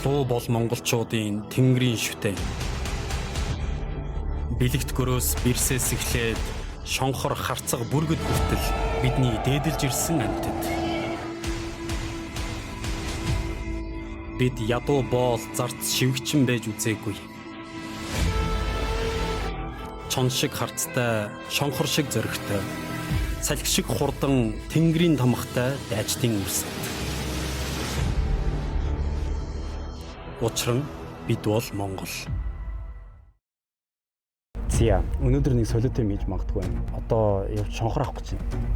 Луу бол монголчуудын тэнгэрийн шүтэн. Бэлэгт гөрөөс бэрсээс эхлээд шонхор харцаг бүргэд хүртэл бидний дээдэлж ирсэн амьтад. Бид ядуу боол зарц шивгчин байж үзээгүй. Чон шиг харцтай, шонхор шиг зөрөгтэй, салхи шиг хурдан тэнгэрийн тамхтай дайчдын үрсэт. Учир нь бид бол Монгол. Зя, өнөөдөр нэг солиотой юм хийж магадгүй байна. Одоо явж шонхор авах гэж байна.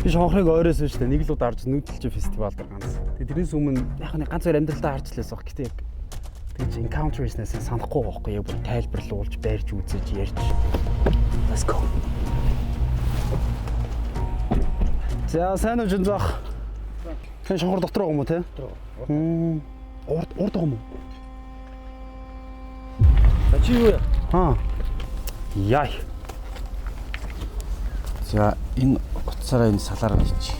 Би шонхрыг ойроос биш үү нэг л удаа харж нүүдэлчин фестивал дээр ганц. Тэгээ тэрнээс өмнө яг нэг ганц хоёр амьдралдаа харж лээс баг. Гэтэ яг тэгж encounter хийснээс санахгүй байхгүй яг бүр тайлбарлуулж барьж үзэж ярьж. Let's go. За сайн уу Жинзах. Тэн шонхор дотор байгаа юм уу те? Урд урд байгаа юм уу? За чи юу яа? Аа. Яй. За энэ утсаараа энэ салаараа хийчих.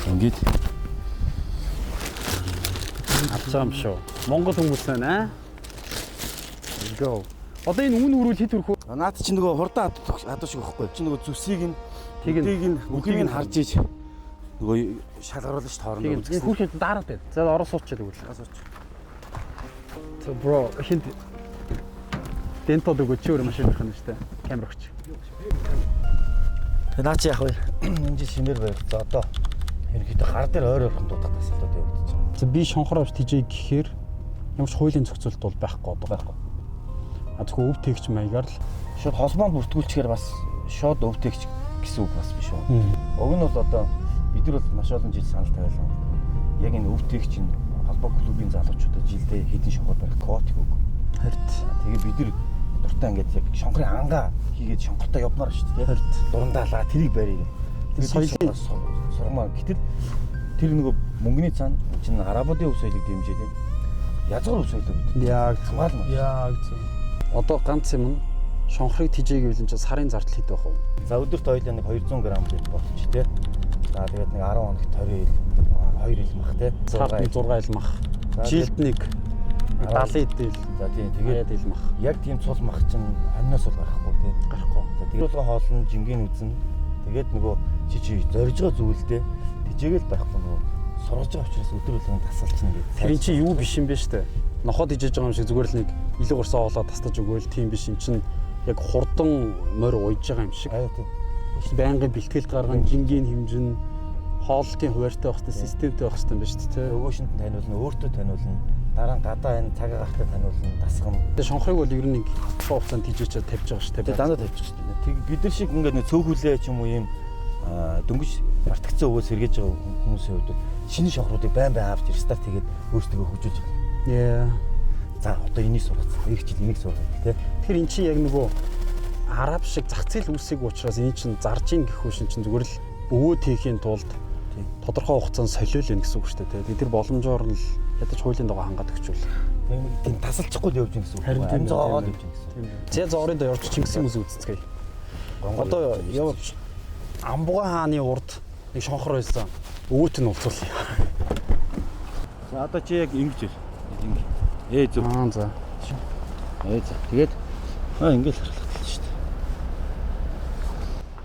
Ингээд Авч байгаа юм шүү. Монгол хүмүүс байна аа. Let's go. Одоо энэ үн өрүүл хэд өрхөө? наад чи нөгөө хурдан хадуу шиг байхгүй. Чи нөгөө зүсийг нь Тийг нь- тийг нь үхийг нь харж иж нөгөө шалгаруулна ш тоорондоо Тийм. Энэ хүүхэд дараад байна. За ороо суучих тэгвэл. сууч. So bro, хинт дентод өгөө чи өөр машин авах юм шүү дээ. Камер өгч. Тэгээ наа чи яах вэ? Энэ жил шинээр байр. За одоо ерөнхийдөө хар дээр ойр ойрхон дуудах дасгалууд явагдаж байгаа. За би шонхор авч тижээ гэхээр ямар ч хуулийн зохицуулт бол байхгүй одоо. Байхгүй. А зөвхөн өв тэгч маягаар л Шууд холбоонд бүртгүүлчихээр бас шууд өвтөгч гэсэн үг бас биш үү? Уг нь бол одоо бид нар бол маш олон жил санал тавиалаа. Яг энэ өвтөгч нь холбоо клубын залуучуудад жилдээ хэдэн шонхор барих квот үг. хорт. Тэгээ бид нар дуртай ингээд яг шонхрын ангаа хийгээд шонхортой явмаар шүү дээ. Хорт. Дурандаа тэрийг барья. Тэр соёлын- сургамаа. Гэтэл тэр нөгөө мөнгөний цаана чинь арабуудын өв соёлыг дэмжиж байна. Язгуур өв соёлоо бид Яг хамгаална. Яг зөв. Одоо ганц юм нь шонхрыг тижээ гэвэл энэ чинь сарын зардал хэд байх вэ? За өдөрт хоёулаа нэг 200 г гэж бодчих тий. За тэгээд нэг 10 хоногт 20 ил 2 ил мах тий. Сард нэг 6 ил мах. За, Жилд нэг 70 ил. За тий тэгээд Тэгээд ил мах яг тийм цул мах чинь хоньноос бол гарахгүй тий. гарахгүй. За тэгээд болгон хоолн жингийн үзэн тэгээд нөгөө чи чи зорж байгаа зүйлдээ тижээгэл байхгүй нөгөө сургаж байгаа учраас өдөр болгон тасалчихна гэдэг. Тэр эн чинь юу биш юм бэ штэ. Ноход ижиж байгаа юм шиг зүгээр л нэг илүү гарсан хоолоо тастаж өгөөл тийм биш эн чинь яг хурдан морь уйж байгаа юм шиг. Аа тий. Байнгын бэлтгэлд гарган жингийн хэмжин хооллолтын хуваарьтай байх хэрэгтэй, системтэй байх хэрэгтэй юм байна шүү дээ. Өгөөшөнд нь таниулна, өөртөө таниулна. Дараа нь гадаа энэ цаг агаартай таниулна, дасгана. Тэгээ шонхрыг бол ер нь нэг тодорхой хугацаанд тижээчээ тавьж байгаа шүү дээ. Тэгээ дандаа тавьчих шүү дээ. Тэг бид нар шиг ингээд нэг цөөхүлээ ч юм уу ийм дөнгөж бартгцсан өвөө сэргээж байгаа хүмүүсийн хувьд бол шинэ шонхруудыг байн байн авч рестарт хийгээд өөрсдөө хөгжүүлж байгаа. Яа. За одоо энийг сургацсан. Нэг жил энийг сургах тий. Тэгэхээр эн чинь яг нөгөө араб шиг зах зээл үүсээг учраас энэ чинь зарж ийн гэх үшин чинь зүгээр л өвөө тийхийн тулд Тийм. тодорхой хугацаанд солиол ийн гэсэн үг шүү дээ. Тэгээ тэр боломжоор нь л ядаж хуулийн дагуу хангаад өгчүүл. Тэг нэг тийм тасалчихгүй л явж гин гэсэн үг. Харин тийм Амь зоогоод байна, явж гин гэсэн. За зоорын доо явж Чингисийн мөс үзцгээе. Гонгор Одоо явж явж Амбуга хааны урд нэг шонхор байсан. Өвөөт нь уулзуулъя. За одоо чи яг ингэж ир. Ингэ. Ээ зөв. Аа за. Ээ за. Тэгээд аа ингэж харахад шүү дээ.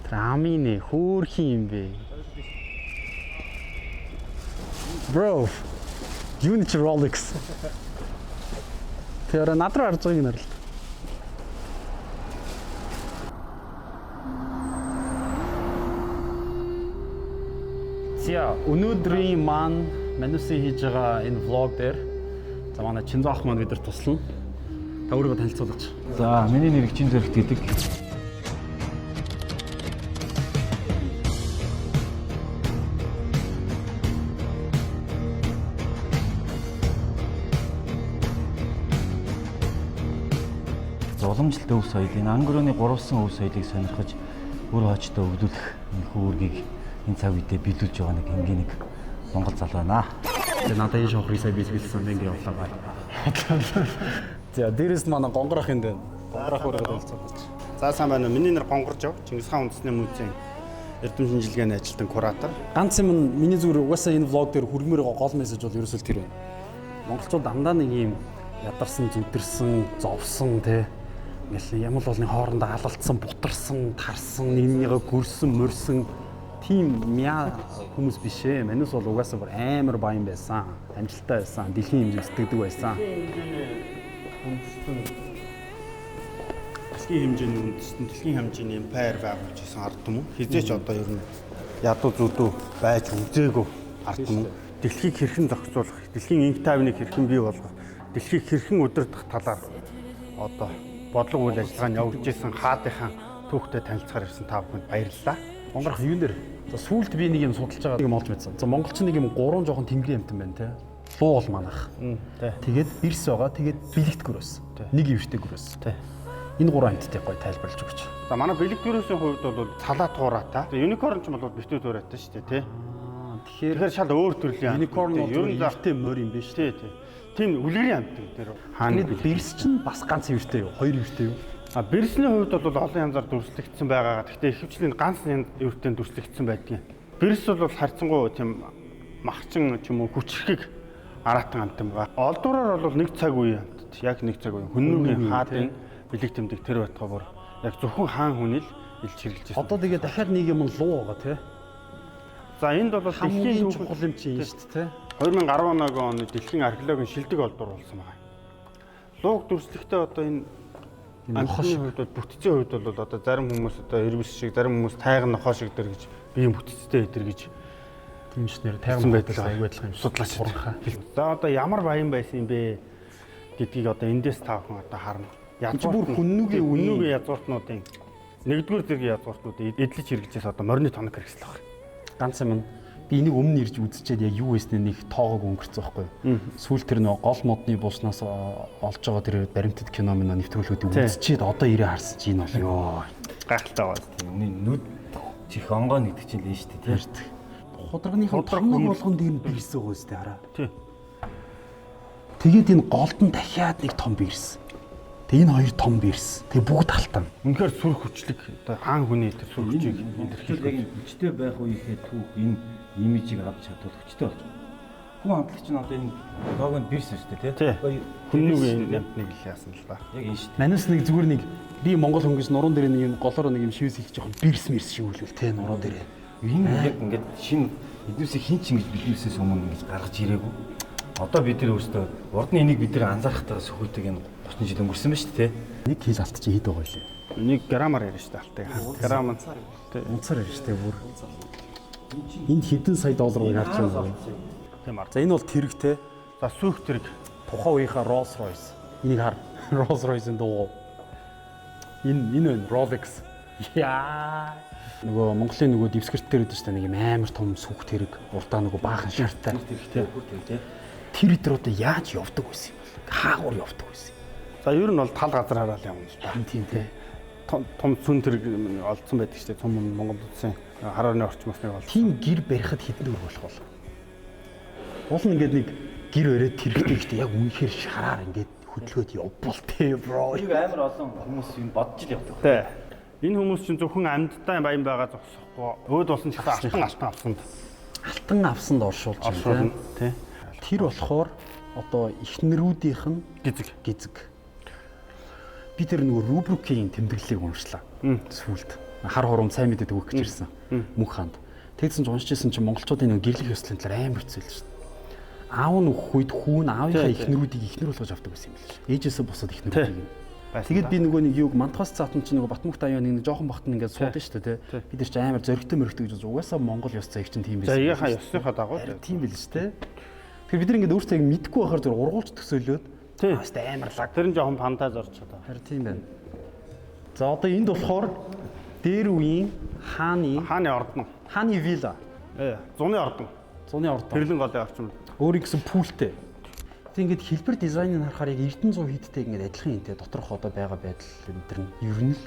Тэр амын нэ хөөрхөн юм бэ. Bro. Юу нэг чи Rolex. Тэр над руу харж байгааг нь харал. За өнөөдрийн маань Манусын хийж байгаа энэ влог дээр за манай Чинзо ах маань бид нар туслана. Та өөрийгөө танилцуулаач. За миний нэр Чин Зөрөгт гэдэг. За уламжлалт өв соёлын ангөрөөний гурвалсан өв соёлыг сонирхож үр хоочтой өвлүүлэх энэ үүргийг энэ цаг үедээ биелүүлж байгаа нэг энгийн нэг монгол залуу байна. Тэгээ надад энэ шонхрыг сая бэлгэлсэн би ингэ явлаа бай. За дээрээс нь манай гонгор ах энд байна. Гонгор ах өөрийгөө танилцуулаач. За сайн байна уу. Миний нэр Гонгоржов. Чингис хаан үндэсний музейн эрдэм шинжилгээний ажилтан куратор. Ганц юм нь миний зүгээр угаасаа энэ влог дээр хүргэмээр байгаа гол мессеж бол ерөөсөө л тэр байна. Монголчууд дандаа нэг юм ядарсан, зүдэрсэн, зовсон те. Ингээл ямар л болны хоорондоо алалцсан, бутарсан, тарсан, нэг нэгнийгээ гөрсөн, морьсон тийм мяа хүмүүс биш ээ. Манус бол угаасаа бүр амар баян байсан. Амжилттай байсан. Дэлхийн хэмжээнд сэтгэдэг байсан. Дэлхийн хэмжээний үндэстэн, дэлхийн хэмжээний empire байгуулж исэн ард түмэн. Хизээч одоо ер нь ядуу зүдүү байж үзээгүй ард түмэн. Дэлхийг хэрхэн зохицуулах, дэлхийн инх тайвныг хэрхэн бий болгох, дэлхийг хэрхэн удирдах талаар одоо бодлого үйл ажиллагаа нь явагдаж исэн хаадынхаа түүхтэй танилцахаар ирсэн та бүхэнд баярлалаа. Монгорх юун дээр? За сүүлд би нэг юм судалж байгаа юм олж мэдсэн. За монголч нэг юм гурван жоохон тэнгэрийн амтан байна те. Луу бол манах. Тэгээд бирс байгаа. Тэгээд бэлэгт гөрөөс. Нэг ивэртэй гөрөөс. Энэ гурван амьтдыг гоё тайлбарлаж өгч. За манай бэлэг төрөөсийн хувьд бол салаа туураатай. Юникорн ч бол битүү туураатай шүү дээ, тий. Тэгэхээр Тэгэхээр шал өөр төрлийн амьтан. юникорн бол ер нь ивэртэй морь юм биш. тий, тий. Тийм үлгэрийн амьтан тэр хааны Тэгээд бирс чинь бас ганц ивэртэй юу? Хоёр ивэртэй юу? А бирсний хувьд бол олон янзаар дүрслэгдсэн байгаагаа. Гэхдээ ихэвчлэн ганц ивэртэй дүрслэгдсэн байдгийн. Бирс бол харьцангуй тийм махчин ч юм уу хүчрхэг араатан амьтан байгаа. Олдвроор бол нэг цаг үе амьтад. Яг нэг цаг үе. Хүннүгийн хаадын бэлэг тэмдэг тэр байтугай бүр яг зөвхөн хаан хүний л илж хэрэглэж байсан. Одоо тэгээд дахиад нэг юм луу байгаа те. За энд бол дэлхийн Хамгийн түүхэн чухал юм чинь шүү дээ те. 2011 оны дэлхийн археологийн шилдэг олдвор болсон байгаа. Лууг дүрслэхдээ одоо энэ Нохоо амьтны шиг. хувьд бол бүтцийн хувьд бол одоо зарим хүмүүс одоо ирвэс шиг, зарим хүмүүс тайган нохоо шиг дэр гэж биеийн бүтцтэй өдр гэж Тийм ш нэр хэлсэн тайган байдал айгүй адилхан юм шиг. судлаач. Хуранхай. За одоо ямар баян байсан юм бэ гэдгийг одоо эндээс та бүхэн одоо харна. Энд чинь бүр хүннүгийн үеийн- хүннүгийн язгууртнуудын нэгдүгээр зэргийн язгууртнуудын эдлэж хэрэгжээс одоо морины тоног хэрэгсэл байна. Ганц юм нь би энийг өмнө ирж үзчихэд яг юу байсныг нэг тоогоог өнгөрцөн байхгүй юу. Сүүл тэр нөгөө гол модны булснаас олж байгаа тэр баримтат кино минь нэвтрүүлгүүдийг Тий. үзчихэд одоо ирээ харсан чинь энэ бол ёо. Гайхалтай байна. Миний нүд чих онгоо нэгдэг чинь л энэ шүү дээ тий. Худрагныхан Худраг томног хүмүл. болгон дээр нь бирсэн байгаа үстэй хараа. Тий. Тэгээд энэ голд нь дахиад нэг том бирс. Тэг энэ хоёр том бирс. Тэг бүгд алтан. Үнэхээр сүр хүчлэг одоо хаан хүний тэр сүр хүчийг Илэрхийлэх яг энэ хүчтэй байх үеийнхээ түүх энэ имижийг авч чадвал хүчтэй болж байгаа. Хүн амтлагч нь одоо энэ логонд бирс шүү дээ Тий. тий. Хүннүгийн нэг л яасан л да. Яг энэ шүү дээ. Манус нэг зүгээр нэг би монгол хүн гэж нуруунд дээр нэг юм голоор нэг юм шивс хийх жоохон бирс мэрс шивүүлвэл те нуруунд дээр. Энэ яг ингээд шинэ эднүсийг хин ч ингэж биднээсээс өмнө ингэж гаргаж ирээгүй. Одоо бид нар өөрсдөө урд нь энийг бид нар анзаарахтайгаа сөхөөдөг энэ 30 жил өнгөрсөн ба шүү дээ тий. Нэг хил алт чи хэд байгаа вэ? Нэг граммар яриа шүү дээ алтыг. Грамм. Тий. Унцаар ярьж те бүр. Энд хэдэн сая доллар гарч байгаа юм. Тийм ар. За энэ бол тэрэг те. За сүүх тэрэг. Тухайн үеийнхаа Rolls Royce. Энийг хар. Rolls Royce-ын дуугу. Энэ энэ байна Rolex. Яа. Нөгөө Монголын нөгөө дэвсгэрт дээр өгдөн шүү дээ нэг юм амар том сүх тэрэг урдаа нөгөө баахан шартай. Тэрэгтэй хөр тэрэг тий. Тэр өдөр одоо яаж явдаг байсан юм бол? Хаагур явдаг байсан юм. За ер нь бол тал газар хараад явна л да. Тийм те. Том том сүн тэрэг олдсон байдаг шүү дээ. Цум Монгол улсын хар орны орчмоос нэг олдсон. Тийм гэр барихад хэдэн төгрөг болох бол? Уул нь ингээд нэг гэр бариад тэрэгтэй гэхдээ яг үнэхээр шараар ингээд хөдөлгөөд явбал те бро. Энийг амар олон хүмүүс юм бодож л явдаг. Тий. Энэ хүмүүс чинь зөвхөн амьдтай баян байгаа зогсохгүй. Өөд болсон ч гэсэн алтан алтан авсанд Алтан авсанд оршуулж байна оршуулна. те. Тий. Тэр болохоор одоо эхнэрүүдийнх нь Гизэг. гизэг. Би тэр нөгөө рубрикийн тэмдэглэлийг уншлаа. Сүүлд хар хурам сайн мэдээд өгөх гэж ирсэн. Мөнх хаанд. Тэгсэн чинь уншижсэн чинь монголчуудын нөгөө гэрлэх ёслолын талаар амар хэцүү л шүү дээ. Аав нь өгөх үед хүүн аавынхаа эхнэрүүдийг эхнэр болгож авдаг байсан юм л. Ээжээсээ бусад эхнэрүүдийг нь. Байсан Тэгээд да. би нөгөө нэг юуг мантахаас цаатан чинь нөгөө Батмөхт аяа нэг жоохон бахт нь ингээд суудан шүү дээ тий. Бид нар чинь амар зөрөгтэй мөрөгтэй гэж бодож, угаасаа монгол ёс заяг чинь тийм За байсан. ийнхаа ёсныхаа дагуу. Харин тийм байл шүү дээ. Тэгэхээр бид нар ингээд өөрсдөө яг мэдгүй байхаар зөв ургуулж төсөөлөөд Тий. бас амар лаг. Тэр нь жоохон фантаз орж чадаа. Харин тийм байна. За одоо энд болохоор дээр үеийн хааны Хааны ордон. хааны вилла Ээ, зуны ордон. зуны ордон. Тэрлэн голын орчим. Өөрийн гэсэн пүүлтэй. Тэг ингээд хэлбэр дизайныг харахаар яг Эрдэнэ зуу хийдтэй ингээд адилхан юм те доторх одоо байгаа байдал энэ төр нь ер нь л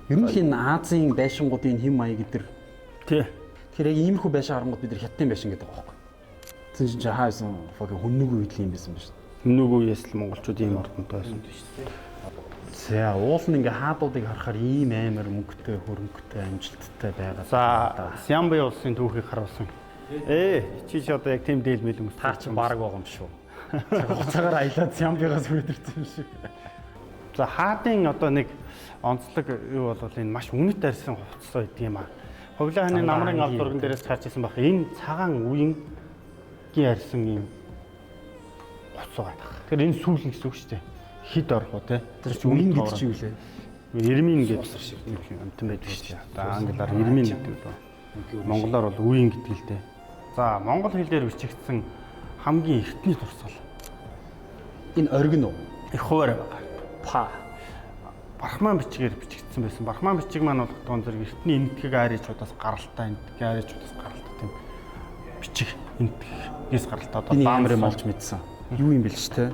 ер нь л энэ Азийн байшингуудын хэм маяг эдэр Тий. Тэгэхээр яг иймэрхүү байшин харангууд бид нар хятадын байшин гэдэг байгаа байхгүй. Тэгсэн чинь чи хаа байсан fucking хүннүгүй үед л юм байсан ба шүү. Нүгүү үеэс л монголчууд ийм ордонтой байсан. За уул нь ингээ хаадуудыг харахаар ийм амар мөнгөтэй, хөрөнгөтэй, амжилттай байгаа. За Сямбай улсын түүхийг харуулсан. Ээ, чи ч одоо яг тийм дээл мэл хүмүүс. та чи баг байгаа юм шүү. Хуцаагаар аялаад Сямбигаас хүрээд ирсэн юм шиг. За хаадын одоо нэг онцлог юу бол энэ маш үнэт арьсан хувцас байдаг юм аа. Хувлаа хааны намрын ав зурган дээрээс гарч ирсэн баг. Энэ цагаан үеингийн арьсан ийм хувцас байгаа. Тэгэхээр энэ сүүл гэсэн үг шүү дээ. Хид орох уу те? Тэр чинь үеин гэдэг чинь юу лээ? Эрмин гэдэг шиг амтан байдаг шүү дээ. Одоо англиар эрмин гэдэг лөө. Монголоор бол үеин гэдэг л дээ. За монгол хэл дээр бичигдсэн хамгийн эртний дурсгал. Энэ оргин уу? Их хуваар байгаа. Па. Бархмаан бичгээр бичигдсэн байсан. Бархмаан бичиг маань бол тун зэрэг эртний энэтхэг аричуудаас гаралтай, энэтхэг аричуудаас гаралтай тийм бичиг энэтхгээс гаралтай одоо амар юм олж мэдсэн. Юу юм бэл ч те.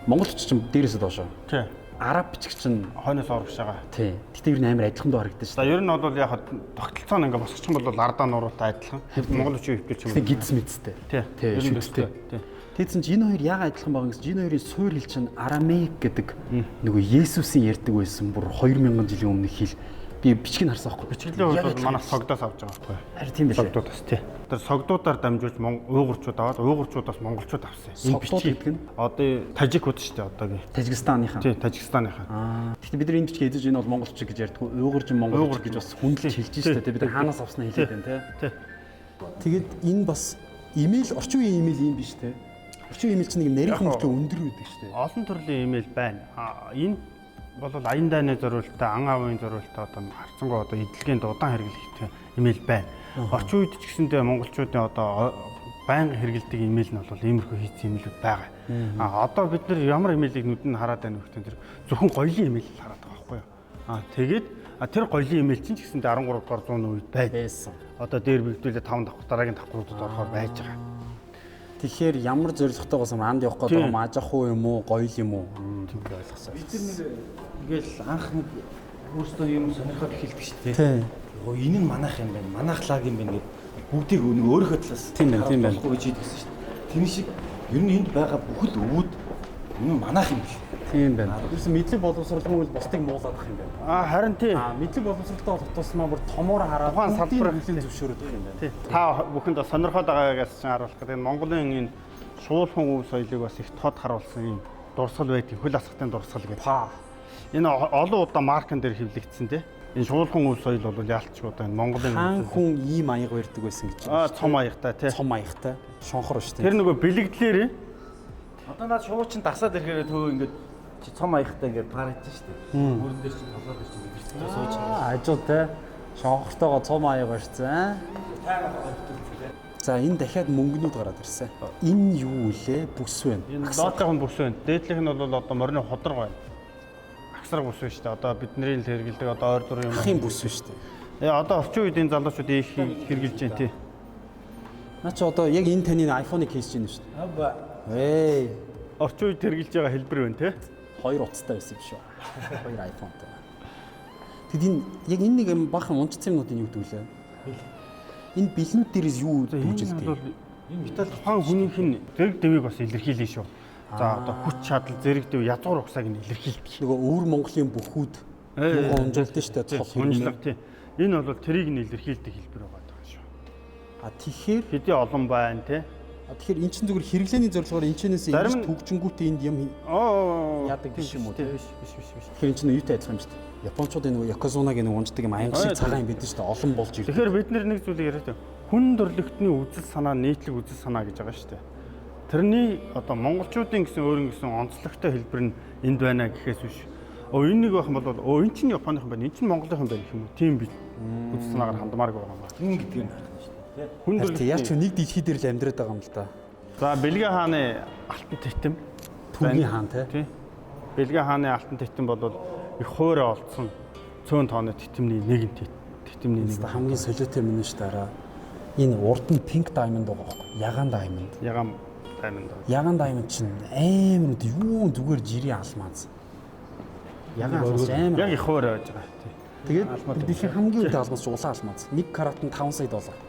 Монголч ч дээрээсээ доошоо. Тий. Араб бичиг чинь хойноос оргож байгаа. Тий. Гэтэ ер нь амар адилхан доо харагдаж шүү. За ер нь бол яг тогтолцоо нь ингээ босгочих юм бол ардаа нуруутай адилхан. Монгол бичиг хэвтэл ч юм. Гэтэ гидс мэдстэй. Тий. Ер нь төстэй. Тий. Тэгсэн чинь энэ хоёр яагаад адилхан байгаа гэсэн чинь энэ хоёрын суур хэл чинь арамейк гэдэг нөгөө Есүсийн ярьдаг байсан бүр 2000 жилийн өмнөх хэл. Би бичгийг харсан байхгүй. Бичиглийн хувьд бол манай согдоос авч байгаа байхгүй. Харин тийм байлээ. Согдуудаас тий. Тэр согдуудаар дамжуулж уйгурчууд аваад уйгурчуудаас монголчууд авсан. Энэ бичиг гэдэг нь одоо тажикууд шүү дээ одоогийн. Тажикстаныхаа. Тий, Тажикстаныхаа. Гэхдээ бид нар энэ бичгийг эзэж энэ бол монгол бичиг гэж ярьдаггүй. Уйгурчин монгол бичиг гэж бас хүндлэж хэлж шүү дээ. Бид нар хаанаас авснаа хэлээд байна тий. Тий. Тэгээд энэ бас имэйл орчин үеийн имэйл юм биш тий. Орчин үеийн имэйл чинь нэг нарийнхан мөртлөө өндөр байдаг шүү дээ. Олон төрлийн имэйл байна. Энэ бол аян дайны зориултаа, ан аавын зориултаа одоо харцангуй одоо эдлэгийн удаан хэрэглэгдэх имэйл байна. Орчин үед ч гэсэндээ монголчуудын одоо байнга хэрэглэдэг имэйл нь бол иймэрхүү хийцэн имэйлүүд байгаа. А одоо бид нар ямар имэйлийг нүдэнд хараад байна вэ гэхээр зөвхөн гоёлын имэйл хараад байгаа байхгүй юу? А тэгээд тэр гоёлын имэйл чинь ч гэсэндээ 13 дугаар зууны үед байсан. Одоо дээр бэгдүүлээ 5 давхар дараагийн давхруудад орохоор байж байгаа. Тэгэхээр ямар зорилготойгоос анд явах гэдэг юм ажах уу юм уу, гоёл юм уу? Тийм ойлгосон. Бид нар ингээл анх нэг өөрсдөө юм сонирхоод эхэлдэг шүү дээ. Тийм. Йоо энэ нь манайх юм байна. Манайх лаг юм байна гэд бүгдийг нэг өөрийнхөө талаас тийм байна, тийм байна. Болохгүй гэж хэлсэн шүү дээ. Тэр шиг ер нь энд байгаа бүхэл өвүүд энэ нь манайх юм бэл. Тийм байна. Ерөөсөн мэдлэг боловсролгүй бол бусдыг муулаадах юм байна. Аа харин тийм. Мэдлэг боловсролтой болох тусмаа бүр томоор хараад тухайн салбарыг хүлээн зөвшөөрöd юм байна. Тий. Та бүхэнд сонирхоод байгаагаас чинь харуулах гэдэг энэ Монголын энэ шуулхан өв соёлыг бас их тод харуулсан юм дурсгал байдаг. Хөл асгатын дурсгал гэдэг. Па. Энэ олон удаа маркан дээр хэвлэгдсэн тий. Энэ шуулхан өв соёл бол яалтч удаа энэ Монголын хаан хүн ийм аяга барьдаг байсан гэж. Аа цом аягтай тий. Цом аягтай. Шонхор шүү дээ. Тэр нөгөө бэлэгдлэр одоо наад шуучин дасаад ирэхээр төө ингээд чи цом аягтай ингээд пар хийж штэ. Мөрөн дээр чи толгой дээр чи мэдэрчтэй сууж байгаа. Ажуу те. Шонхортойгоо цом аяга барьсан. За энэ дахиад мөнгнүүд гараад ирсэн. Энэ юу үлээ? Бүс байна. Энэ доотлох нь бүс байна. Дээдлэх нь бол одоо морины хударга байна. Агсраг бүс байна шүү дээ. Одоо бидний л хэрэгэлдэг одоо ойр зургийн юм. Ахын бүс байна шүү дээ. Одоо орчин үед энэ залуучууд их хэрэгжилж байна тий. Наа чи одоо яг энэ таны iPhone-ы кейс чинь шүү дээ. Аба. Эй. Орчин үед хэрэгжилж байгаа хэлбэр байна тий. Хоёр утастай байсан юм шүү. Хоёр iPhone-тай. Тэгэд энэ яг энэ нэг юм бахан унцсан юмнуудын юу гэдэг вүлээ? Энэ бэлнүүд дээрээс юу дүүжилдэг? Энэ металл тухайн хүнийх нь зэрэг дэвийг бас илэрхийлнэ шүү. За одоо хүч чадал зэрэг дэв язгуур угсааг нь илэрхийлдэг. Нөгөө өвөр Монголын бүхүүд юугаа унжуулдаг шүү дээ. Цол унжлага тий. Энэ бол тэрийг нь илэрхийлдэг хэлбэр байгаа даа шүү. А тэгэхээр хэдий олон байна тий. Тэгэхээр эн чинь зүгээр хэрэглээний зорилгоор энэчнээс ингэж төгжингүүтээ энд юм яадаг биш юм уу тий? Биш биш биш биш. Тэгэхээр эн чинь юутай адилхан юм шүү дээ. Япончуудын нөгөө Якозунагийн нэг унждаг юм аянга шиг цагаан юм бидэн шүү дээ. Олон болж ирдэг. Тэгэхээр бид нэг зүйлийг яриад байна. Хүн төрлөختний үзэл санаа нийтлэг үзэл санаа гэж байгаа шүү дээ. Тэрний одоо монголчуудын гэсэн өөрийн гэсэн онцлогтой хэлбэр нь энд байна гэхээс биш. Энэ нэг байх юм бол энэ чинь Японых юм байна, энэ чинь Монголынх юм байна гэх юм уу? Тийм бил. Үзэл санаагаар хандмааргүй байгаа юм байна. Хүн гэдэг нь байна шүү дээ. Хүн төрлөختний яаж ч нэг дэлхий дээр л амьдраад байгаа юм л да. За Бэлгэ хааны алтан титэм. Түүний хаан тий. Бэлгэ хааны алтан титэм бол их хуурай олдсон цөөн тооны титэмний нэгэн титэмний нэг. Хамгийн солиотой юм нь шүү дээ. Энэ урд нь pink diamond байгаа байхгүй. Ягаан diamond. Ягаан diamond. Ягаан diamond чинь амар үү юу зүгээр жирийн алмаз. Ягаан алмаз амар. Яг их хуурай байж байгаа. Тий. Тэгээд дэлхийн хамгийн үнэтэй алмаз чинь улаан алмаз. 1 карат нь 5 сая доллар.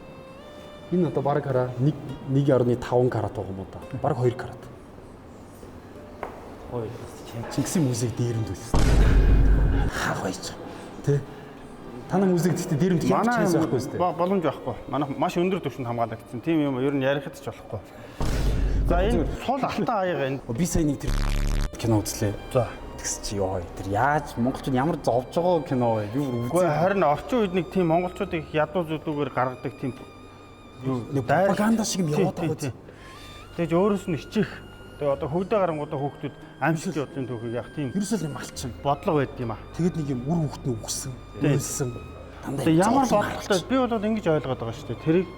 Энэ одоо бараг хараа 1.5 карат байгаа юм уу да. Бараг 2 карат. Ой, Чингисийн музейг дээрэмдүүлсэн. Хаг байж. Тэ. Танай музейг гэхдээ дээрэмдэх ямар ч шанс байхгүй зү. Боломж байхгүй. Манай маш өндөр түвшинд хамгаалагдсан. Тийм юм ер нь ярихад ч болохгүй. За энэ сул алтан аяга энэ. Би сая нэг тэр кино үзлээ. За. Тэгс чи ёо тэр яаж монголчууд ямар зовж байгаа кино вэ? Би бүр Үгүй харин орчин үед нэг тийм монголчуудыг их ядуу зүдүүгээр гаргадаг тийм юу нэг пропаганда шиг юм яваад байгаа үү? Тэгэж өөрөөс нь хичих. Тэгээ одоо хөвдө гарангуудаа хүүхдүүд амьсгал явдлын түүхийг яг тийм Ерөөсөө л юм малчин. бодлого байд юм аа. Тэгэд нэг юм үр хөвгт нь үгсэн. Үйлсэн. Дандаа Тэгээ ямар бодлоготой би бол ингэж ойлгоод байгаа шүү дээ. Тэрийг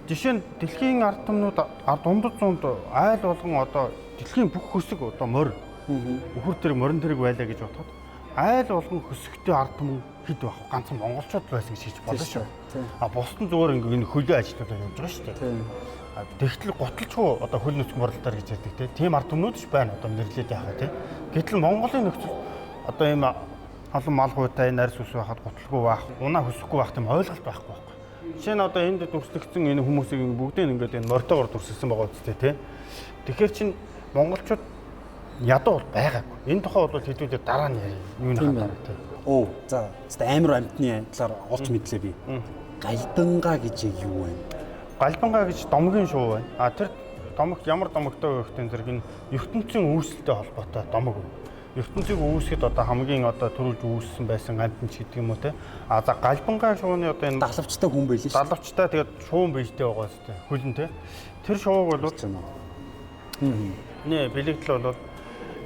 жишээ нь дэлхийн ард түмнүүд ард дундад зуунд айл болгон одоо дэлхийн бүх хөсөг одоо морь. Үхэр тэрэг морин тэрэг байлаа гэж бодоход айл болгон хөсөгтэй ард түмэн хэд байх вэ? Ганцхан монголчууд л байсан гэж хэлж болно шүү. А бусд нь зүгээр ингэ энэ хөлөө ажилтнаа явж байгаа шүү дээ. Тэгтэл гуталчгүй одоо хөл нүцгэн борлолтоор гэж ярьдаг те. Тийм ард түмнүүд ч байна одоо нэрлээд яхаа те. Гэтэл Монголын нөхцөл одоо ийм олон мал хуйтай нарс ус байхад гуталгүй байх, унаа хөсөхгүй байх тийм ойлголт байхгүй байхгүй. Жишээ нь одоо энд дүрслэгдсэн энэ хүмүүсийг бүгдийг ингээд энэ мортоогоор дүрсэлсэн байгаа үстэй те. Тэгэхээр чин монголчууд ядуу бол байгаагүй. Энэ тухай бол хэдүүлээ дараа нь ярив. Юуны хатаар те. Оо за амар амтны талаар олж мэдлээ би. Галдангаа гэж яг юу вэ? Галбангаа гэж домгийн шуу байна. А тэр домогт ямар домогтой вэ гэхтэн зэрэг энэ ертөнцийн үүсэлтэй холбоотой домог. Ертөнцийг үүсгэхэд одоо хамгийн одоо төрүүлж үүссэн байсан амьтан ч гэдэг юм уу те. А за галбангаа шууны одоо энэ далавчтай хүн байлээ шүү. Далавчтай тэгээд шуун биетэй байгаа зү хөлн те. Тэр шууг бол нэ бэлэгдэл бол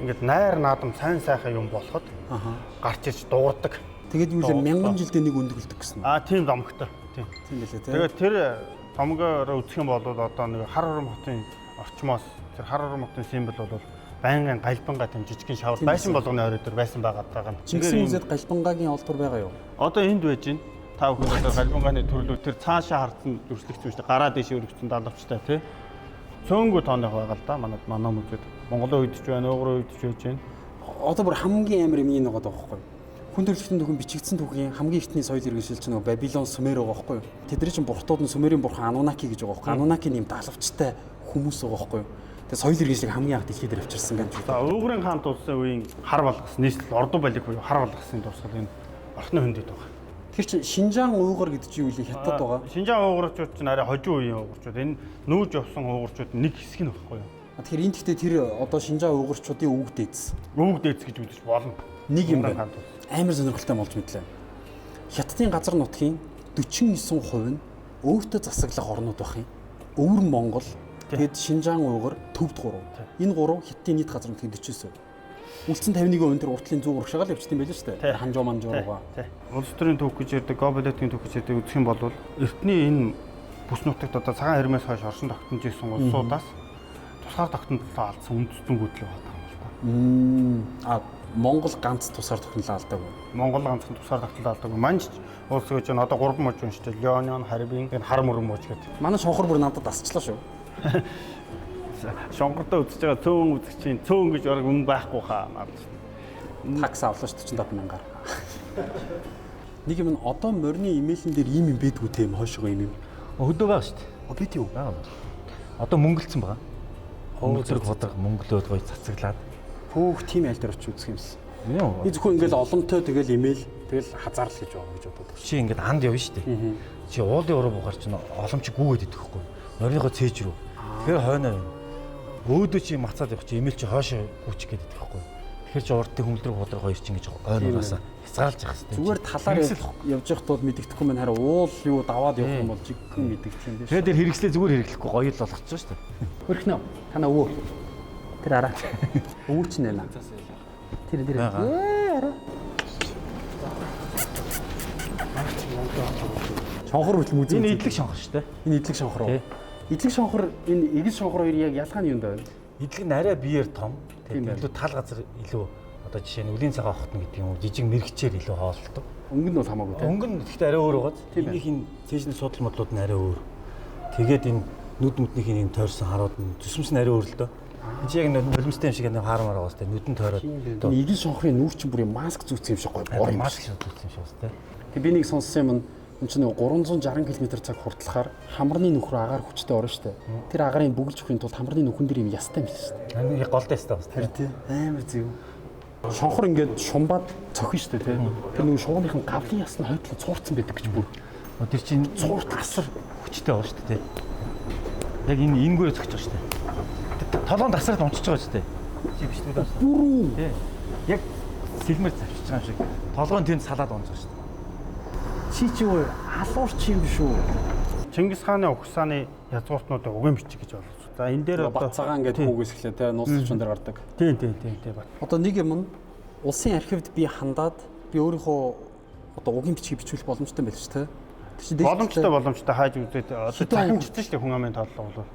ингээд найр наадам сайн сайхан юм болоход гарч иж дуурдаг. Тэгээд юу л мянган жилдээ нэг өндгөлдөг гэсэн. А тийм домогтой. Тийм. Тийм байлээ те. Тэгээд тэр домгоор үзэх юм бол одоо нэг хар урам хотын орчмоос тэр хар урам хотын символ бол байнгын галбангаа тийм жижигхэн шавар байшин болгоны орой дээр байсан байгаад байгаа юм. Чингисийн үзээд галбангаагийн олдвор байгаа юу? Одоо энд байж байна. Та бүхэн одоо галбангааны төрлөө тэр цаашаа хардсан дүрслэгдсэн шүү дээ. Гараа дээшээ өргөцсөн далавчтай тий. Цөөнгөө тооных байгаа л да. Манай музейд Монголын үед ч байна, Уйгурын үед ч байж байна. Одоо бүр хамгийн амар юм энэ байгаа байхгүй юу? Хүн төрөлхтөн түүхэн бичигдсэн түүхийн хамгийн ихний соёл иргэншил чинь нөгөө Бабилон Сүмер байгаа байхгүй юу? Тэдний чинь бурхтууд нь Сүмерийн бурхан Анунаки гэж байгаа байхгүй юу? Анунаки нэм далавчтай хүмүүс байгаа байхгүй юу? Тэгээ соёл иргэншлийг хамгийн анх дэлхий дээр авчирсан гэж. За Уйгурын хаант улсын үеийн хар балгас нийслэл Ордуу балиг буюу хар балгасын дурсгал энэ орхны хөндөд байгаа. Тэр чинь Шинжаан Уйгур гэдэг чинь юу вэ? Хятад байгаа. Шинжаан уйгурчууд чинь арай хожим үеийн уйгурчууд. Энэ нүүж явсан уйгурчууд нэг хэсэг нь байхгүй юу? Тэгэхээр энэ гэхдээ тэр одоо Шинжаан уйгурчуудын өвөг дээдс. Өвөг дээдс гэж үзэж болно. Нэг юм байна. Амар сонирхолтой болж мэдлээ. Хятадын газар нутгийн 49% нь өөртөө засаглах орнууд байх юм. Өвөр Монгол, тэгээд Шинжаан Уйгур, Төвд 3. Энэ гурав Хятадын нийт газар нутгийн 49%. Үлдсэн 51% тэр уртлын зүүн урагшаага л явчихсан байл шүү дээ. Ханжуу манжуу руугаа. Улс төрийн түүх гэж ярьдаг, Гобелетийн түүх гэж ярьдаг үзэх юм бол эртний энэ бүс нутагт одоо цагаан хэрмээс хойш оршин тогтнож исэн улсуудаас тусгаар тогтнолоо алдсан үндэстнүүд л байгаа юм л да. А Монгол ганц тусгаар тогтнолоо алдаагүй. Монгол ганцхан тусгаар тогтнолоо алдаагүй. Манж улс гэж нь одоо 3 мужи юм шүү дээ. Леонион, Харбин, энэ хар мөрөн мууж гэдэг. Манай шонхор бүр надад дасчлаа шүү. Шонхортой үзэж байгаа цөөн үзэгчийн цөөн гэж бараг үн байхгүй хаа. Такс авлаа шүү 45 мянгаар. Нэг юм нь одоо морины имэйлэн дээр ийм юм байдгүй тийм хойшоо юм юм. Хөдөө байгаа шүү дээ. А би тийм үү? Байгаа. Одоо мөнгөлцсөн байгаа. Мөнгө бодрог мөнгөлөөд гоё цацаглаад. Хөөх тийм айл дээр очиж үзэх юмсан. Юу? Би зөвхөн ингээл олонтой тэгэл имэйл тэгэл хазаарл гэж байгаа гэж боддог. Чи ингээд анд явна шүү дээ. Чи уулын уруу буухаар чинь боломж гүгээд идэх байхгүй. Морийнхоо цээж рүү. Тэгэхээр хойноо байна. Өөдөө чи мацаад явах чи имэйл чи хойшоо гүчих гээд идэх байхгүй. Тэгэхээр чи урдын хүмүүлдрэг бодрог хоёр чинь ингэж ойноосаа хязгаарлаж явах хэрэгтэй. Зүгээр талаар явж явах тул мэддэхгүй мэн харин уул юу даваад явах юм бол жигхэн мэддэгдэх юм биш. Тэгэхээр тэр хэрэгслээ зүгээр хэрэглэхгүй гоё л болгочихсон шүү дээ. Хөрхнөө танаа өвөө. Тэр араа. Өвөө чинь нэлээ. Тэр тэр. Ээ араа. Шонхор хүртэл мүзэн. Энэ идэлэг шонхор шүү дээ. Энэ идэлэг шонхор уу? Идэлэг шонхор энэ эгэл шонхор хоёр яг ялгаа нь юунд байна? Идэлэг нь арай биеэр том. Тэгээд илүү тал газар илүү одоо жишээ нь үлийн цагаан хотно гэдэг юм уу жижиг мэрэгчээр илүү хооллолдог. Өнгө нь бол хамаагүй тийм. Өнгө нь гэхдээ арай өөр байгааз. Энийх нь цээжний судал модлууд нь арай өөр. Тэгээд энэ нүд мүднийх нь энэ тойрсон харууд нь зүсмс нь арай өөр л дөө. Энд чи яг нулимстай юм шиг нэг хаармаар байгаас тэ нүдэн тойроод. Энэ эгэл шонхрын нүүр чинь бүр юм маск зүүцсэн юм шиг гоё бор юм. Маск шиг зүүцсэн юм шиг бас тэ. Тэг би нэг сонссон юм нь энэ чинь 360 км/цаг хурдлахаар хамарны нүх рүү агаар хүчтэй орно штэ. Тэр агарын бөглөж өгөхийн тулд хамарны нүхэн дээр юм ястай юм л штэ. Ани голтой ястай бас. Тэр тий. Амар зөв. Шонхор ингээд шумбаад цохин штэ тий. Тэр нөгөө шуугных нь гавлын яс нь хойдлон цуурцсан байдаг гэж бүр. Тэр чинь цуурт асар хүчтэй байгаа штэ тий. Яг энэ энэгээр цохиж байгаа штэ. Толгоон тасраад унчиж байгаа ч тийм. Чи бичлэг байна. Бүрүү. Тий. Яг сэлмэр завчиж байгаа юм шиг. Толгоон тэнд салаад унж байгаа шүү дээ. Чи чи юу алуурч юм биш үү? Чингис хааны угсааны язгууртнуудыг угийн бичиг гэж ойлгосон. За энэ дээр одоо Бат цагаан гэдэг хүүгээс эхлэв те нууц төвчөн дээр гардаг. Тийм тийм тийм тийм бат. Одоо нэг юм нь улсын архивд би хандаад би өөрийнхөө одоо угийн бичгийг бичүүлэх боломжтой байл ч те. Тэр чинь Боломжтой боломжтой хайж үзээд одоо Хэдэн он захимжсан шүү дээ хүн амын тооллого бол.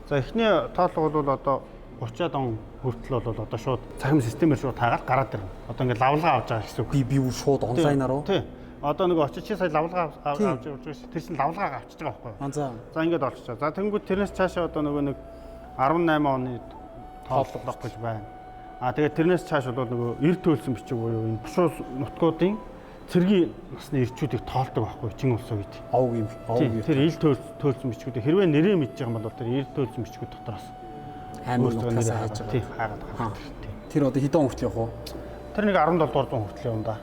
За эхний тооллого бол одоо 30-аад он хүртэл бол одоо шууд цахим системээр шууд таагаад гараад ирнэ. Одоо ингээд лавлгаа авч байгаа гэсэн үг. би шууд онлайнаар уу? Тий. Одоо нөгөө очиж чи сая лавлгаа Тийм. авч явж байгаа шүү. Тэр чинь лавлгаа авчиж байгаа байхгүй юу? Аа за. За ингээд олчихоо. За тэнгууд тэрнээс цаашаа одоо нөгөө нэг 18 оны тооллого гэж байна. А тэгээд тэрнээс цааш бол нөгөө эр төлсөн бичиг буюу энэ бушуу нутгуудын цэргийн насны ирчүүдийг тоолдог байхгүй юу? Чин улсын үед. Овг юм. Овг Тийм, юм. тэр ил төлсөн бичгүүд хэрвээ нэрээ мэдж байгаа юм бол тэр ил төлсөн бичгүүд дотроос Аймаг өөрсдөө нутгаас нэрээ хайж хаагаад, байгаа. Тийм, хаагаад гардаг. Тийм. Тэр одоо хэдэн он хүртэл явах вэ? Тэр нэг 17 дугаар зуун хүртэл явна да.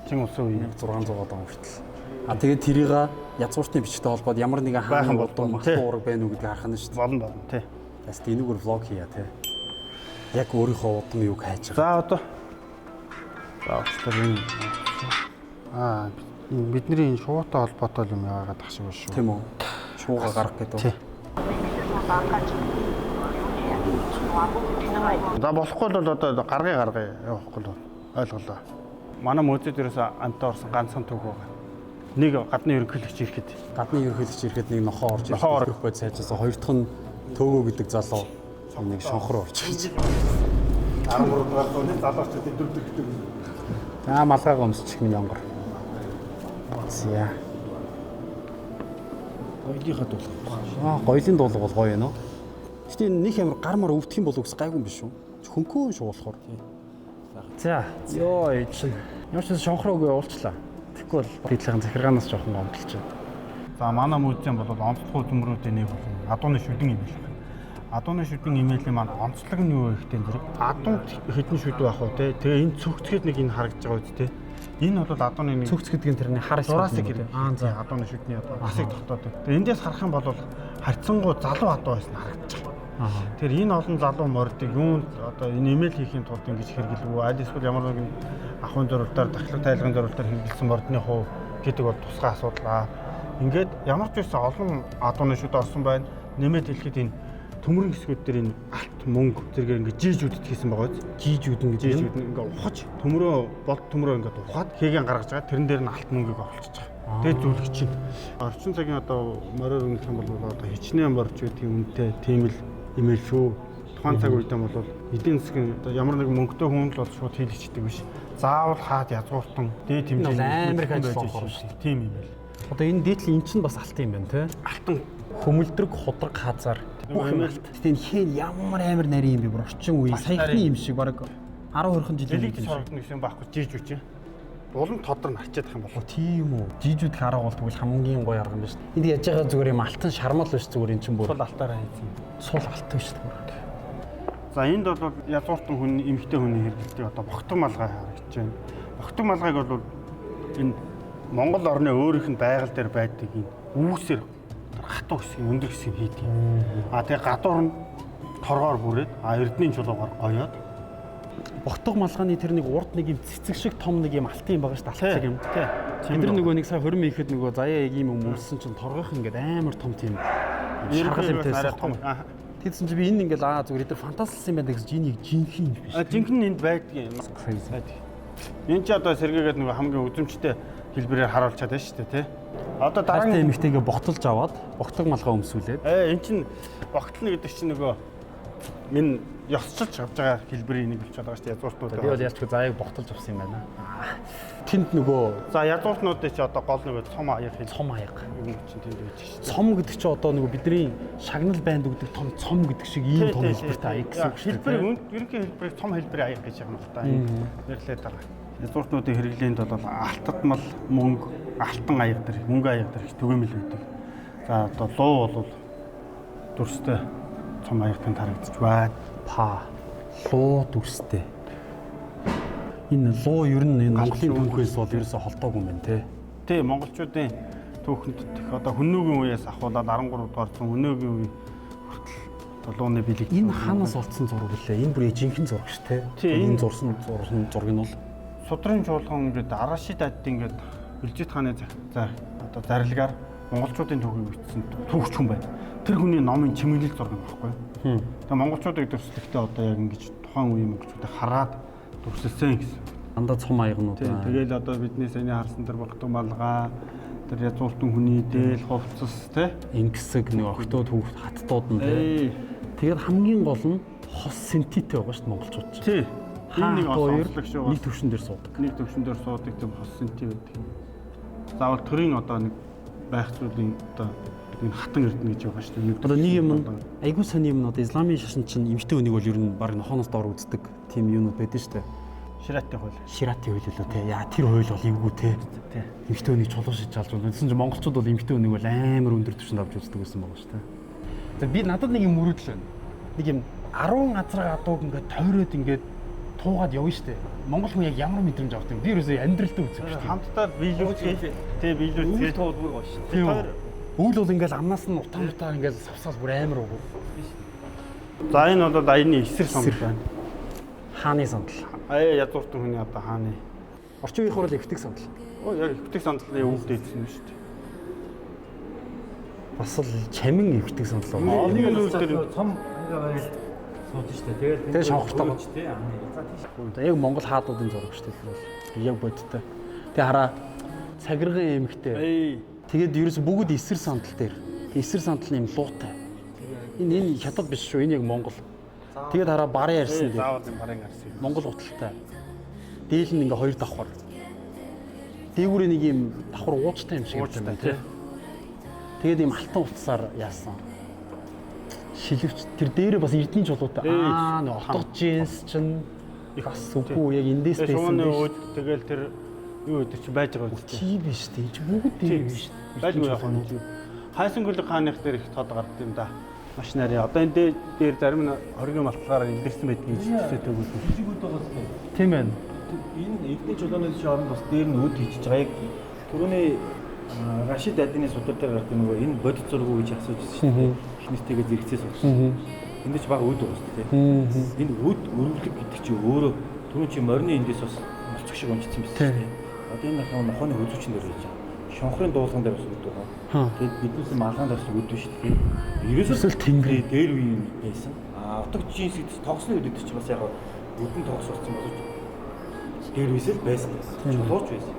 Чин улсын үеийн. 1600 он хүртэл. А тэгээд тэрийг язгууртны бичигтэй холбоод ямар нэгэн Байх хааны юм удам болов, махтан тий. уураг байна уу гэдгийг харах нь шүү дээ. Болно болно тий. Бас энэгээр влог хийя те. Яг өөрийнхөө удам юуг хайж байгаа. За одоо за уучлаарай энэ аа энэ бидний энэ шуутай холбоотой юм яагаад ах шиг байна шүү. Тийм үү? Шууга гарах гэдэг. Тий. За болохгүй бол одоо гаргая гаргая явахгүй бол ойлголоо. Манай музейд ерөөсөө амтаа орсон ганцхан түүх байгаа. Нэг гадны ерөнхийлөгч ирэхэд Гадны ерөнхийлөгч ирэхэд нэг нохоо орж Нохоо ор- ирэх бод сайжсан. Хоёр дахь нь Төөгөө гэдэг залуу нэг шонхор орж ирж. 13 дугаар зууны залуучуудын дүр төрхтэй. За малгайг өмсчих миний онгор. За. Гоёлынхаа дуулах. Аа гоёлын дуулга бол гоё юм уу? Гэтэ энэ них амар гар мар өвдөх юм бол үгс гайгүй юм биш үү? Хөнкөө шүү болохоор. За. Йоо эй чин. Ямар ч шонхроогүй уулчлаа. Тэгэхгүй бол дийдлэхэн захиргаанаас жоохон гомдолж байна. За манай музейн бол онцлог төмрүүдийн нэг бол адууны шүдэн имэйл байна. Адууны шүдэн имэйлийн маань онцлог нь юу вэ гэхтээ зэрэг адуу хэдэн шүд байх вэ те. Тэгээ энэ цогцгээд нэг энэ харагдаж байгаа үст те. Энэ бол адууны нэг Цөгц гэдэг нь тэрний хар хэсэг Зураасыг юм уу, хэрэг. те? Аа за. Адууны шүдний одоо насыг тогтоодог. Тэгээ эндээс харах юм бол харьцангуй залуу адуу байсан харагдаж байгаа. Тэгэхээр энэ олон залуу мордыг юунд одоо энэ имэйл хийхин тулд ингэж хэрэглэв үү? Аль эсвэл ямар нэгэн ахуйн зорилтоор, дахлаг тайлгын зорилтоор хэрэглэсэн мордны хувь гэдэг бол тусгай асуудал аа. Ингээд ямар ч байсан олон адууны шүд орсон байна. Нэмээд хэлэхэд энэ төмөрөн хэсгүүд дээр энэ алт мөнгө зэрэгээр ингээд жижүүдэд хийсэн байгаа биз? Жижүүдэн гэдэг юм. Жижүүд нь ингээ ухаж төмрөө болд төмрөө ингээд ухаад хийгэн гаргаж байгаа. Тэрэн дээр нь алт мөнгийг оруулчихж байгаа. Тэгээд зүлгэж чинь. Орчин цагийн одоо мориор өнгөлөх юм бол одоо хичнээн морж гэдгийг үнэтэй тийм л имэйл шүү. Тухайн цаг үедээ бол эдийн засгийн одоо ямар нэгэн мөнгөтэй хүн л бол шууд хийлгэждэг биш. Заавал хаад язгууртан дээд Энэ бол хэмжээний амар их байж ажил болохоор шүү. Тийм имэйл. Одоо энэ дээдл эн чинь бас алт юм байна те. Алтан Хөмөлдрөг худраг хазар бүх юм Нөгөө алт. Гэтэ энэ хэн ямар амар нарийн юм бэ? Бүр орчин үе саяхны юм шиг бараг 10 20 жилийн дэлэгдэж юм шиг. хорогдно гэсэн юм байхгүй жижүүч. Улам тодор нь арчаад их юм болов. Тийм үү. Жижүүдх арга бол тэгвэл хамгийн гоё арга юм байна шүү дээ. Энд яаж байгаа зүгээр юм алтан шармал биш зүгээр эн чинь бүр Сул алтаараа хийсэн. сул алт биш зүгээр. За энд бол язгууртан хүн эмэгтэй хүний хэрэглэдэг одоо богтог малгай харагдаж байна. Богтог малгайг бол энэ Монгол орны өөрийнх нь байгаль дээр байдаг энэ үүсэр хатуу хэсгийг өндөр хэсгийг хийдэг. А тэгээ гадуур нь торгоор бүрээд а эрдний чулуугаар гоёод Богтог малгайны тэр нэг урд нэг юм цэцэг шиг том нэг юм алтан юм байгаа шүү дээ. Алтан шиг юм. Тий. Бид нар нөгөө нэг сая 20 ихэд нөгөө заяа яг ийм юм өмссөн чинь торгойх ингээд амар том тийм шаргал юмтай арай байсан том. том. Тэгсэн чинь би энэ ингээд аа зүгээр эдгээр фантазлсан юм байна гэсэн чинь энэ яг жинхэнэ юм биш. А жинхэнэ энд байдгийн юм. Crazy. Байдаг. Энэ чи одоо сэргээгээд нөгөө хамгийн үзэмжтэй хэлбэрээр харуулчаад байна шүү дээ, тий. Одоо Дараагийн дараагийн эмэгтэйгээ богтолж аваад богтог малгай өмсүүлээд Э эн чин богтлно гэдэг чинь нөгөө минь ёсчилж авч байгаа хэлбэрийн нэг болчиход байгаа шүү дээ язгууртнууд. би бол ялчгүй заяаг богтолж авсан юм байна. Тэнд нөгөө За язгууртнуудын чи одоо гол нөгөө цом аяг хэл цом аяга. юм чинь тэнд байж шүү дээ. Цом гэдэг чинь одоо нөгөө бидний шагнал банд өгдөг том цом гэдэг шиг ийм том хэлбэртэй аяг гэсэн үг шүү дээ. Хэлбэрийг ерөнхий хэлбэрийг цом хэлбэрийн аяг гэж юм л та. Нэрлээд байгаа. Язгууртнуудын хэрэглээнд бол алтадмал мөнгө, алтан аяг дэр, мөнгө аяг дэр их түгээмэл байдаг. За одоо луу бол дүрстэй цом аяг тэнд харагдчих байна. Па луу дүрстэй. Энэ луу ер нь энэ Монголын түүхээс бол ерөөсө холдоогүй юм байна те. Тий, монголчуудын түүхэнд тэх одоо хүннүүгийн үеэс ахуулаад 13 дугаар зуун өнөөгийн үе хүртэл Лууны бэлэг. Энэ хаанаас олдсон зураг лээ? Энэ бүр жинхэнэ зураг шүү те. Тий, Энэ зурсан зураг нь бол Судрын чуулган ингээд Арашид адд ингээд Бэлжит хааны одоо зарилгаар монголчуудын түүхийг бичсэн түүхч хүн байна. Тэр хүний номын чимэглэл зураг юм баггүй. Тэгээ монголчуудыг дүрслэхдээ одоо яг ингэж тухайн үеийн монголчуудыг хараад дүрсэлсэн гэсэн. Дандаа цум аягнууд. Тийм. Тэгээл одоо бидний саяны харсан тэр богдон малгай, тэр язууртан хүний дээл хувцас тий. Ингэсэг нэг октод хүүхд хаттууд нь тий. Тэгээд хамгийн гол нь хос синтитэй байгаа шүү дээ монголчууд чинь. Тий. Энэ нэг онцлог шүү. Нэг төвшин дээр суудаг. Нэг төвшин дээр суудаг тийм хос синти байдаг. Заавал төрийн одоо нэг байх зүйлийн одоо энэ хатан эрдэнэ гэж байгаа шүү дээ. Одоо нэг юм нь айгуу сони юм нь одоо исламын шашин чинь эмэгтэй хүнийг бол ер нь баг нохооноос доор үздэг тийм юунууд байдаг шүү дээ. Ширатын хууль. Ширатын хууль лөө те. Яа тэр хууль бол эвгүй те. Эмэгтэй хүнийг чулуу шиж алж болно. Тэгсэн чинь монголчууд бол эмэгтэй хүнийг бол амар өндөр түвшинд авч үздэг байсан байгаа шүү дээ. За би надад нэг юм мөрөөдөл байна. Нэг юм 10 газраг адууг ингээд тойроод ингээд туугаад явна шүү дээ. Монгол хүн яг ямар мэдрэмж авдаг юм? Би ерөөсөө амьдралдаа үзэх шүү дээ. Хамтдаа биелүүлцгээе. Тэ биелүүлцгээе. Өвөл туул бүр гоё шүү. Тийм үү? Өвөл бол ингээл амнаас нь утаа мутаа ингээл савсаал бүр амар уг. За энэ бол аяны эсрэг сандал байна. Хааны сандал. Аяа язууртан хүний одоо хааны. Орчин үеийн хурал эвтэг сандал. Оо яг эвтэг сандлын өвөл дээдсэн юм шүү дээ. Бас л чамин эвтэг сандал байна. Энийг л өвөл дээр цом ингээ барил сууж штэ. Тэгэл Тэгээ шонхортой. тий. За тийш. Одоо яг Монгол хаадуудын зураг шүү дээ. Тэр бол яг бодиттой. Тэгээ хараа цагирган эмэгтэй. Эй. Тэгээд ерөөс бүгд эсэр сандал дээр. Эсэр сандал нь юм луутай. Энэ хятад биш шүү. Энэ яг Монгол. Тэгээд хараа барын арьсан дээр. Заавал юм барын арьсан. Монгол гуталтай. Дээл нь ингээ хоёр давхар. Дээгүүрээ нэг юм давхар уучтай юм шиг Уучтай, байна тий. Тэгээд юм алтан утсаар яасан. Шилвч тэр дээрээ бас эрдний чулуутай. Аа нэг отго джинс чинь бас үгүй яг эндээс Тэгээ байсан шууны биш. өөд тэгэл тэр юу өдр чи байж байгаа үстэй. Чи биш тий. Чи бүгд дээр биш. Байлгүй яг нь. Хайсан гүлэг хааных дээр их тод гард юм да. Маш нарийн. Одоо энэ дээр зарим нь хоргийн малтлагаараа илэрсэн байдгийг төсөөтэй үгүй. Жижиг үд байгаа зү. Тийм байна. Энэ эрдний чулууны оронд бас дээр нь үд хийчихэж байгаа. Яг түрүүний Рашид Адины судар дээр гардаг нөгөө энэ бодит зураг уу гэж асууж ирсэн шүү дээ. Эхнэртэйгээ зэрэгцээ суусан. Энд ч бага үд байгаа шүү дээ. Энэ үд өрөвлөг гэдэг чинь өөрөө түрүүн чи морины эндээс бас молцог шиг унжчихсан байсан шүү дээ. Одоо энэ нахаа нохооны хөлзүүчин дээр байж байгаа. Шонхрын дуулган дээр бас үд байгаа. Тэгээд биднээс малгаан дээр бас үд биш тийм. Ерөөсөө Ерөөсөө тэнгэр. дээр үеийн байсан. А утга джинс гэдэг тогсны үед гэдэг чинь бас яг үдэн тогс болсон боловч дээр үесэл байсан гэсэн. Чулууч байсан.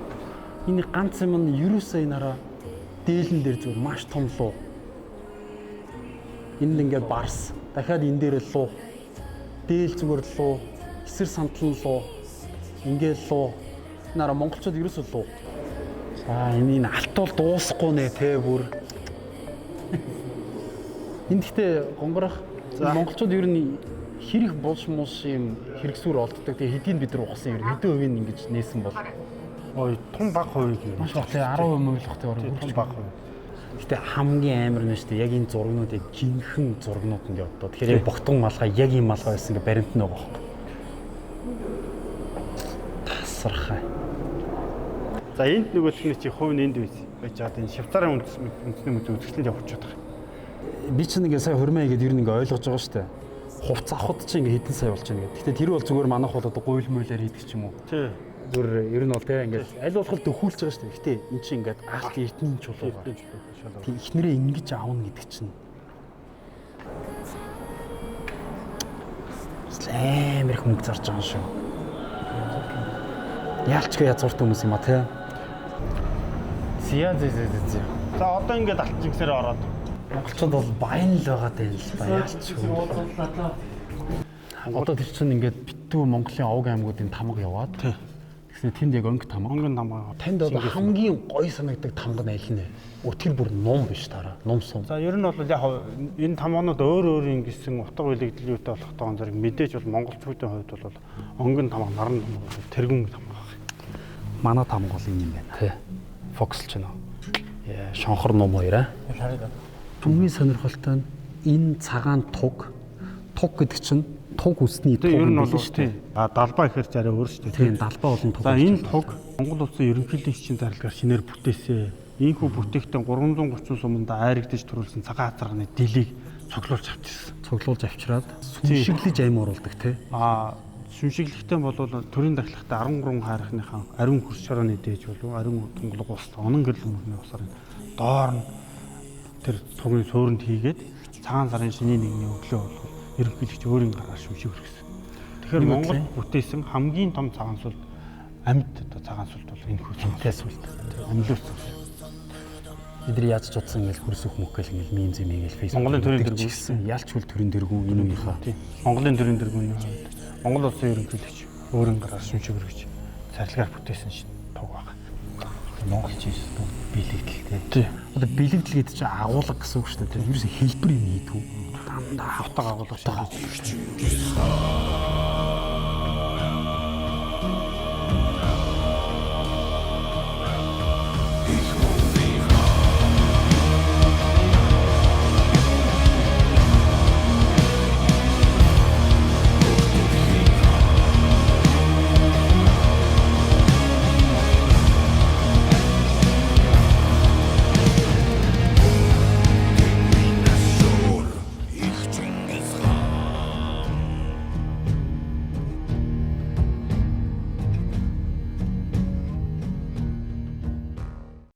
Энэ ганц юм нь ерөөсөө энэ хараа дээлэн дээр зүгээр маш том луу. Энэ л ингээд барс. Дахиад энэ дээр луу. Дээл зүгээр луу. Эсэр сандлан луу. Ингээд луу. Энэ хараа монголчууд ерөөсөө луу. За энэ энэ алтуул дуусахгүй нэ те бүр. Энд гэхдээ гонгорох монголчууд ер нь хэрэг булш мулш юм хэрэгсүр олддог. Тэгээ хэдийг бид нар ухсан ер нь хэдэн хувийг ингэж нээсэн бол Ой, тун баг хувийг юм. маш баг тий 10% мөглөх тий орон Тун баг хувь. Гэтэ хамгийн амар нь шүү дээ яг энэ зургнууд яг жинхэнэ зургнууд ингээ одоо. Тэгэхээр яг богтон малгай яг ийм малгай байсан ингээ баримт нь байгаа байхгүй. Тасархай. За энд нөгөө техник чи хувь нь энд байж байгаа. Энэ Швейцарын үндэсний музей үзэсгэлэнд явуулчихад байгаа. Би чинь ингээ сая хурмаа хийгээд ер нь ингээ ойлгож байгаа шүү дээ. Хувц авахд чинь ингээ хэдэн сая болж байна гэдэг. Гэтэ тэр бол зүгээр манайх бол одоо гуйл муйлаар хийдэг ч юм уу. Тий. Зүгээр ер нь бол те ингээ аль болох дөхүүлж байгаа шүү дээ. Гэтэ эн чинь ингээд алт эрдний чулуугаар. Тэг ихнэрээ ингэж аавна гэдэг чинь. Бас амар их мөнгө зарж байгаа юм шүү. Яалчгүй язгууртай хүмүүс юм а те. Зя зя зя зя зя. За одоо ингээд алтан жинксээр ороод Монголчууд бол баян л байгаа даа л да яалчгүй. Одоо тэр чинь ингээд битүү Монголын овг аймагуудын тамга яваад. Тэгснэ тэнд яг өнг тамга. онгон тамгаа. Танд одоо хамгийн гоё санагдаг тамга нь аль нь вэ? Өтгөр бүр нум биш тараа. Нум сум. За ер нь бол яг энэ тамгаанууд өөр өөр ингэсэн утга үлэгдэл юутай болохтойгоо зэрэг мэдээж бол монголчуудын хувьд бол онгон тамга, наран тамга, тэргүүн тамга баг. Манай тамга бол энэ юм байна. Тэ. Фокслж байна уу? Яа, шонхор нум хоёр аа. Хамгийн сонирхолтой нь энэ цагаан туг. Туг гэдэг чинь туг үсний туг Тэг ер нь юм бол билээ шүү дээ. тий. А далбаа гэхэр ч арай өөр шүү дээ. Тийм, далбаа болон туг. За энэ туг Монгол улсын ерөнхийлөгчийн зарлигаар шинээр бүтээсэ. Ийхүү бүтээгтэн 330 суманд айрагдаж төрүүлсэн цагаан хазарганы дэлийг Цоглуулж авчихсан. Цуглуулж авчираад сүншиглэж аим оруулдаг те. Аа, сүншиглэхтэй бол төрийн дахлагтай 13 хайрхныхаа ариун хөрс шорооны дээж болов ариун тунгалаг ус онон гэрлэн мөрний усаар доор нь тэр тугийн суурьнд хийгээд цагаан сарын шинийн нэгний өглөө бол ерөнхийлөгч өөрийн гараар шүмшиг өргөсөн. Тэгэхээр Монгол бүтээсэн хамгийн том цагаан сүлд амьд одоо цагаан сүлд бол энэ хөрс Амтай сүлд. Амьлуус сүлд. Бид нар яаж ч утсан ингээл хөрс өх мөх гэл ингээл мем зэм ингээл Facebook Монголын төрийн дэргүүн. гэсэн ялч хөл төрийн дэргүүн энэ үеийнхаа. Тийм. Монголын төрийн дэргүүний хувьд Монгол улсын ерөнхийлөгч өөрийн гараар шүмшиг өргөж царилгаар бүтээсэн шин туг байна. Монголч бүгд бэлэгдэлтэй. Тийм. Одоо бэлэгдэл гэдэг чинь агуулга гэсэн үг шүү дээ. Ерөөсө хэлбэр юм хийдгүү. Дандаа Утга агуулга шилжиж. агуулга.